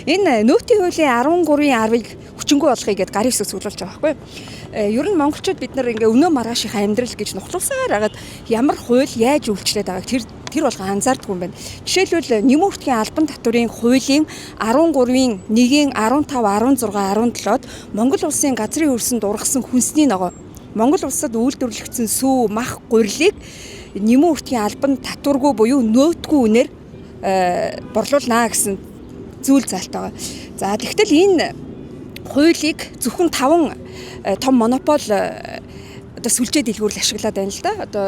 Энэ нөөтийн хуулийн 13-ын 10-ыг хүчингүй болгоё гэдээ гарын үсэг цуглуулж байгаа байхгүй юу? Ер нь монголчууд бид нар ингээ өнөө маргаашийнхаа амьдрал гэж нухлуулсаар хагаад ямар хууль яаж үйлчлээд байгааг тэр болгон анзаардаггүй юм байна. Жишээлбэл, нэмэн үртгийн албан татварын хуулийн 13-ын 1-ийн 15, 16, 17-д Монгол улсын газрын хөрсөнд ургасан хүнсний ногоо, Монгол улсад үйлдвэрлэгдсэн сүү, мах, гурилыг нэмэн үртгийн албан татваргүй буюу нөөтгүй үнээр борлуулнаа гэсэн зүйл заалт байгаа. За, тэгтэл энэ хуулийг зөвхөн 5 том монопол одоо сүлжээ дэлгүүр л ашиглаад байна л да. Одоо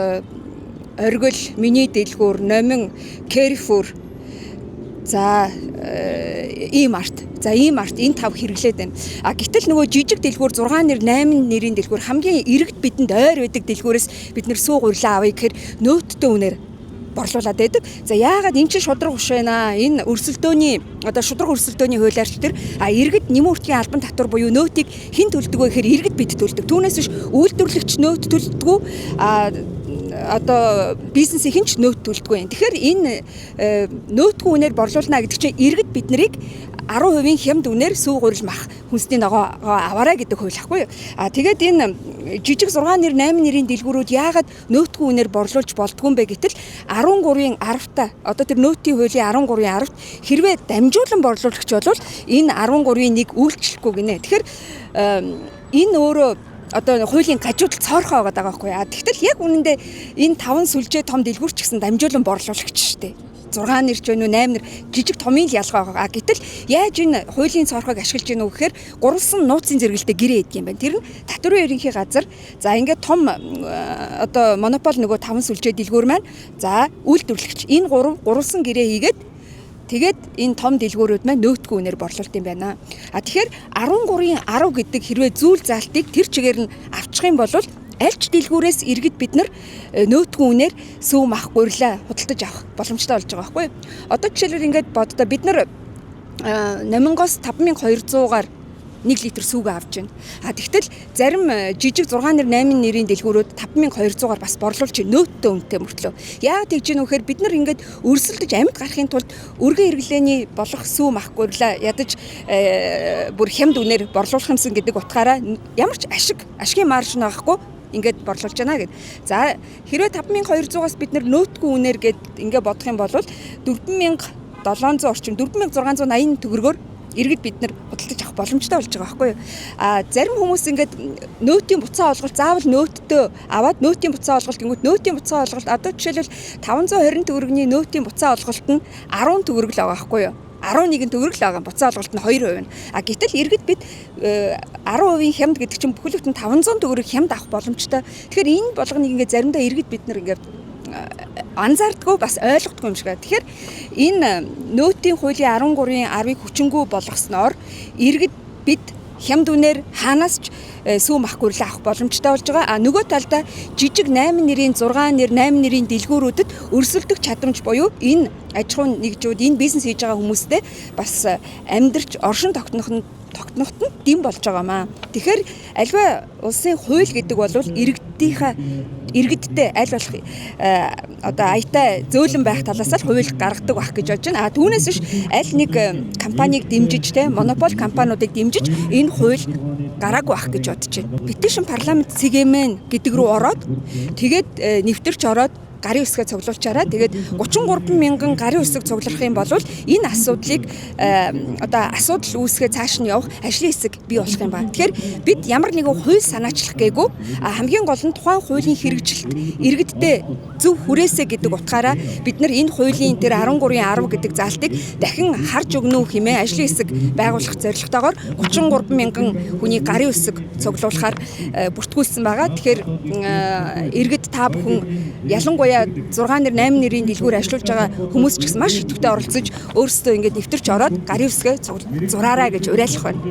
Оргил, Миний дэлгүүр, Номин, Carrefour, за, E-Mart. За, E-Mart, энэ тав хэрэглээд байна. А гэтэл нөгөө жижиг дэлгүүр, 6 нэр, 8 нэрийн дэлгүүр, хамгийн иргэд бидэнд ойр байдаг дэлгүүрээс бид нэр сүү гурилаа авъя гэхээр нөөттэй үнээр борлуулад байдаг. За, яагаад эн чинь шударга биш байна? Энэ өрсөлдөөний, одоо шударга өрсөлдөөний хуулиар ч тэр а иргэд нэмэн үртгийн албан татвар буюу нөөтийг хэн төлдөг вэ гэхээр иргэд бид төлдөг. Түүнээс биш үйлдвэрлэгч нөөт төлдөггүй, а одоо бизнесийн ч нөөт төлдөггүй юм. Тэгэхээр энэ нөөтгүй үнээр борлуулна гэдэг чинь иргэд бид нарыг 10% хямд үнээр сүү, гурил, мах, хүнсний ногоо аваарай гэдэг хууль ахгүй юу? А тэгээд энэ жижиг 6 нэр, 8 нэрийн дэлгүүрүүд яагаад нөөтгүй үнээр борлуулж болдгүй юм бэ гэтэл 13-ын 10-та, одоо тэр нөөтийн хуулийн 13-ын 10-т хэрвээ дамжуулан борлуулагч бол энэ 13-ын 1 үйлчлэхгүй гинэ. Тэгэхээр энэ өөрөө одоо хуулийн гажуудал цоорхоо байгаа байхгүй. А тэгтэл яг үнэндээ энэ таван сүлжээ том дэлгүүр ч гэсэн дамжуулан борлуулагч шүү дээ. 6 нэр ч вэ, 8 нэр, жижиг томын л ялгаа байгаа. А гэтэл яаж энэ хуулийн цоорхойг ашиглаж гинүү гэхээр гурвалсан нууцын зэрэгэлтэй гэрээ хийдэг юм байна. Тэр нь татварын ерөнхий газар, за, ингээд том одоо монопол нөгөө таван сүлжээ дэлгүүр маань, за, үйлдвэрлэгч, энэ гурав гурвалсан гэрээ хийгээд, тэгээд энэ том дэлгүүрүүд маань нөөтгүй үнээр борлуулт юм байна. А тэгэхээр 13-ын 10 гэдэг хэрвээ зүйл заалтыг тэр чигээр нь авчих юм бол аль ч дэлгүүрээс иргэд бид нар нөөтгүй үнээр сүү, мах, гурилаа худалдаж авах боломжтой болж байгаа байхгүй юу? Одоо жишээлбэл, ингээд боддоо, бид нар Номингоос 5200-аар 1 литр сүүгээ авч байна. А тэгтэл зарим жижиг 6 нэр, 8 нэрийн дэлгүүрүүд 5200-аар бас борлуулж нөөттэй үнэтэй мөртлөө. Яагаад тэгж гинүү гэхээр бид нар ингээд өрсөлдөж амьд гарахын тулд өргөн хэрэглээний болох сүү, мах, гурилаа ядаж бүр хямд үнээр борлуулах юмсан гэдэг утгаараа ямар ч ашигын марж байхгүй ингээд борлуулж байна гэд. За, хэрвээ 5200-аас бид нар нөөтгүй үнээр гэд ингээд бодох юм бол 4700 орчим, 4680 төгрөгөөр иргэд бид нар худалдаж авах боломжтой болж байгаа байхгүй юу. А зарим хүмүүс ингээд нөөтийн буцаа олголт, заавал нөөттэй аваад нөөтийн буцаа олголт гингүүт, нөөтийн буцаа олголт одоо жишээлбэл 520 төгрөгийн нөөтийн буцаа олголт нь 10 төгрөг л байгаа байхгүй юу. 11 төгрөг л байгаа. Буцаа олголт нь 2% нь. А гэтэл иргэд бид 10% хямд гэдэг чинь бүхэл бүтэн 500 төгрөг хямд авах боломжтой. Тэгэхээр энэ болгоныг ингээд заримдаа иргэд бид нар ингээд анзаардаггүй, бас ойлгохгүй юм шиг байна. Тэгэхээр энэ нөөтийн хуулийн 13-ын 10-ыг хүчингүй болгосноор иргэд бид хямд үнээр хаанаас ч сүү, мах, гурилаа авах боломжтой болж байгаа. А нөгөө талдаа жижиг 8 нэрийн, 6 нэр, 8 нэрийн дэлгүүрүүдэд өрсөлдөх чадамж буюу энэ аж ахуйн нэгжүүд, энэ бизнес хийж байгаа хүмүүстэй бас амьдрч оршин тогтноход нь дэм болж байгаа маа. Тэгэхээр альва улсын хууль гэдэг бол иргэдийнхаа, иргэдтэй аль болох одоо аятай зөөлөн байх талаас л хууль гаргадаг байх гэж бодож байна. А түүнээс биш аль нэг компанийг дэмжиж, те, монопол компаниудыг дэмжиж энэ хууль гараагүй байх гэж бодож байна. Petition парламент CGMN гэдэг рүү ороод, тэгээд нэвтэрч ороод гарын үсгээ цуглуулчаараа. Тэгээд 33 мянган гарын үсэг цугларах юм бол энэ асуудлыг одоо асуудал үүсгээ цааш нь явах ажлын хэсэг бий болох юм байна. Тэгэхээр бид ямар нэгэн хууль санаачлах гээгүй, хамгийн гол нь тухайн хуулийн хэрэгжилт иргэдтэй зөв хүрээсэ гэдэг утгаараа бид нар энэ хуулийн тэр 13-ын 10 гэдэг заалтыг дахин харж өгнө үү хэмээн ажлын хэсэг байгуулах зорилготойгоор 33 мянган хүний гарын үсэг цуглуулахаар бүртгүүлсэн байгаа. Тэгэхээр иргэд та бүхэн, ялангуяа 6 нэр, 8 нэрийн дэлгүүр ажиллуулж байгаа хүмүүс ч гэсэн маш идэвхтэй оролцож, өөрсдөө ингээд нэвтэрч ороод гарын үсгээ зураарай гэж уриалах байна.